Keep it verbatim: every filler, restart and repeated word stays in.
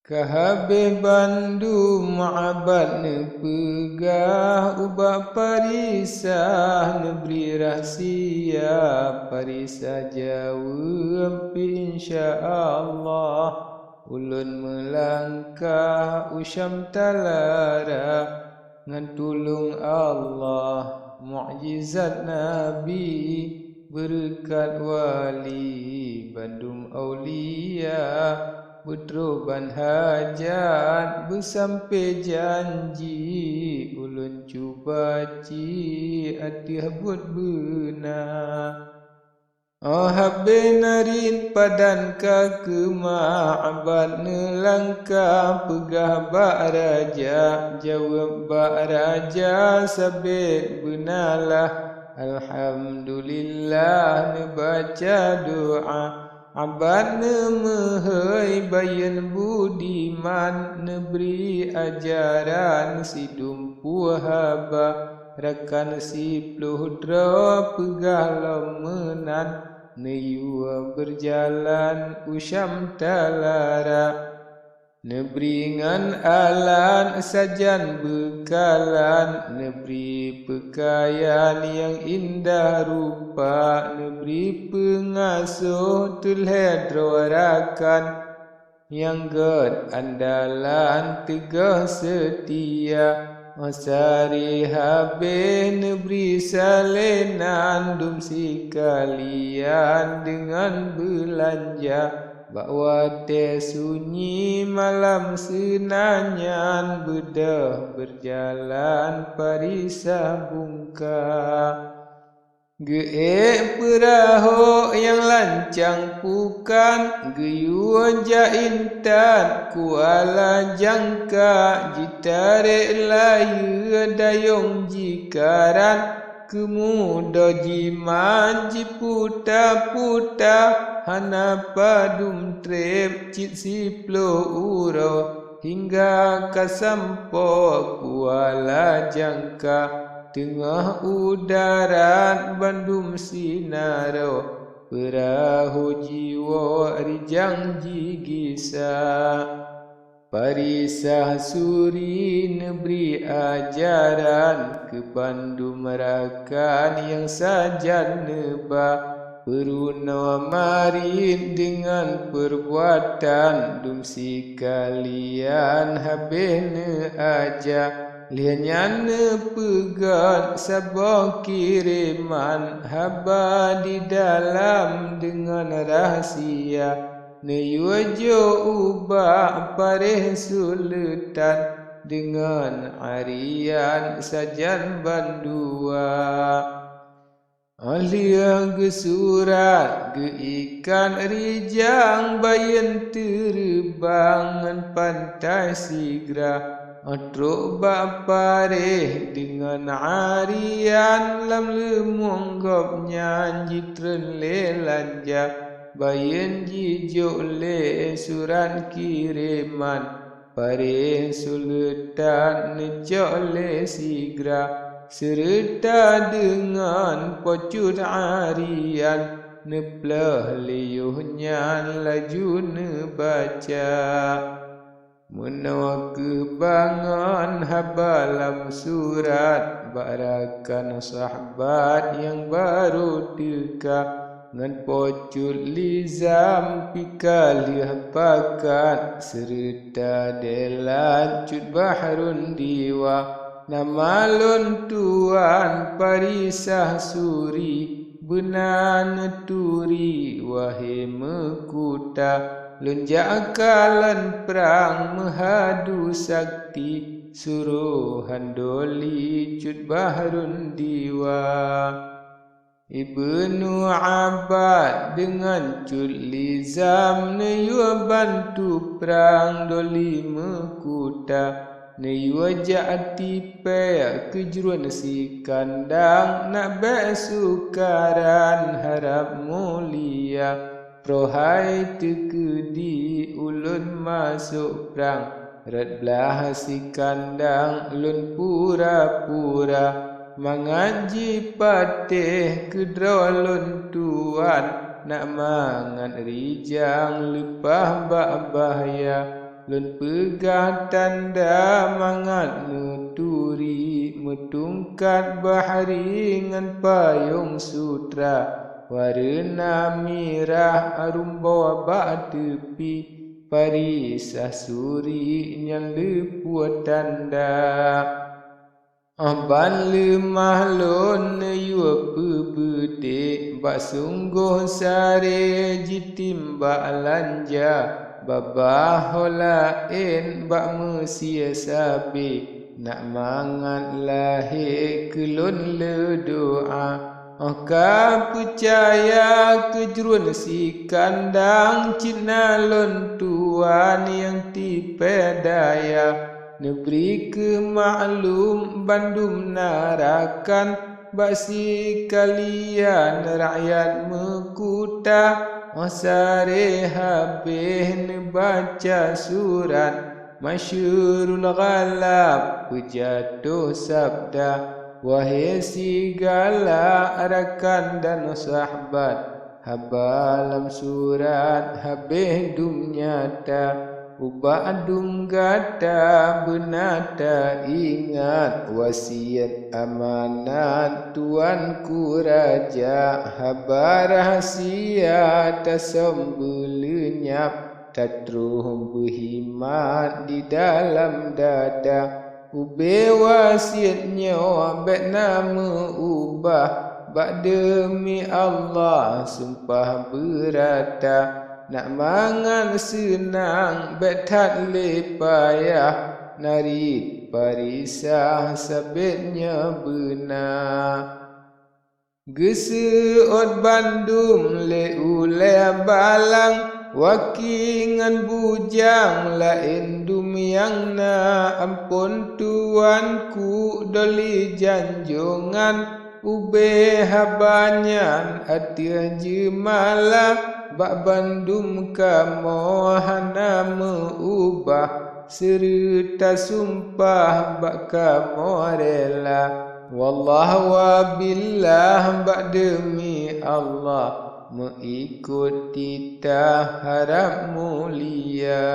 Ka habéh bandum abad neupeugah ubak Parisah, neubri rahsia Parisah jaweueb, "Insya Allah, ulôn meulangkah u Syam Talara." Ngon tulông Allah, mukjizat Nabi, beureukat wali, bandum aulia, beutroh ban hajat, beusampoe janji, ulôn cuba cit ateueh buet beuna. Óh habéh narit padan ka keumah, abad neulangkah peugah bak raja, jaweueb bak raja sabé beunalah. Alhamdulillah neubaca doa, abad neumeuhôi bayeuen budiman, neubri ajaran sidum peue haba, rakan siploh droe peugah lom meunan, neuyue beurjalan u Syam Talara. Neubri ngon alat sajan beukalan, neubri peukayan nyang indah rupa, neubri peungasoh teuh lhée droe rakan. Nyang gét andalan teungoh seutia, óh sari habéh neubri salénan, dum sikalian deungon beulanja. Bak watée sunyi malam seunanyan, beudôh beurjalan Parisah bungka. Geuék peurahô nyang lancang pukan, geuyue jak intat Kuala Jangka, jitarek layeue dayong jikaran, keumudoh jimat jiputa-puta, hana padum treb cit siploh uroe, hingga ka sampoe Kuala Jangka. Teungoh u darat bandum sinaroe, peurahô jiwoe rijang jigisa. Parisah Suri neubri ajaran keu bandum rakan nyang sajan neuba. Peurunoe marit deungon peurbuatan, dum sikalian habéh neuaja. Lheueh nyan neupeugét saboh kireman haba di dalam deungon rahsia, neuyue jok ubak paréh suleutan deungon arian sajan bandua. Óh lheueh geusurat, geuikat rijang bayeuen teureubang ngon pantai sigra, óh trok bak paréh deungon arian lam leumueng gobnyan jitreun lé lanja, bayeuen jijok lé surat kireman. Paréh suleutan neucok lé sigra, seureuta deungon po cut arian, neuplôh lé yoh nyan laju neubaca. Meunoe keuh bangon haba lam surat bak rakan sahabat nyang barô teuka. Ngon po cut Lizam pih ka lheueh pakat, seureuta Delan cut Bahrun Diwa. Nama lôn tuan Parisah Suri, beuna neuturi, wahé meukuta. Lôn jak kalon prang meuhadu sakti, surohan Doli cut Bahrun Diwa. Ibnu Abbas deungon cut Lizam neuyue bantu prang Doli meukuta, neuyue jak tipée keu jruen sikandang, nak bék sukaran harab mulia. Troh hai teukeudi ulôn masôk prang, rot blaih sikandang lôn pura-pura. Mangat jipatéh keudroe lôn tuan, nak mangat rijang leupah bak bahya. Lôn peugah tanda mangat neuturi, meutungkat bahri ngon payong sutra, wareuna mirah arumbô bak teupi, parisah suri nyan leupue tanda. Óh ban leumah lôn neuyue peubeutek, bak sunggoh saré jitem bak lanja, babah ho laén bak meusie sabe, nak mangat lahé keu lôn leudoa. Óh ka peucaya keujruen sikandang, cit na lôn tuan nyang tipée daya, neubri keu maklum bandum na rakan, bak sikalian rakyat meukuta. Óh saré habéh neubaca surat, Masyurul Ghalab peujatoh sabda, wahé sigala rakan dan sahabat, haba lam surat habéh dum nyata. Ubak dum gata beuna taingat, wasiet amanat tuanku raja, haba rahsia tasöm beuleunyab, tatroh beuhimat di dalam dada. Ubé wasiet nyoe bék na meu-ubah, bak deumi Allah sumpah beurata. Nak mangat seunang bék that lé payah, narit parisah sabét nyoe beuna. Geuseuôt bandum lé ulée balang, waki ngon bujang laén dum nyang na. Amphon tuanku doli janjongan, ubé haba nyan ateueh jeumala. Bak bandum kamoe hana meu-ubah, seureuta sumpah bak kamoe rela. Wallah wa billah, bak deumi Allah, meuikot titah harab mulia.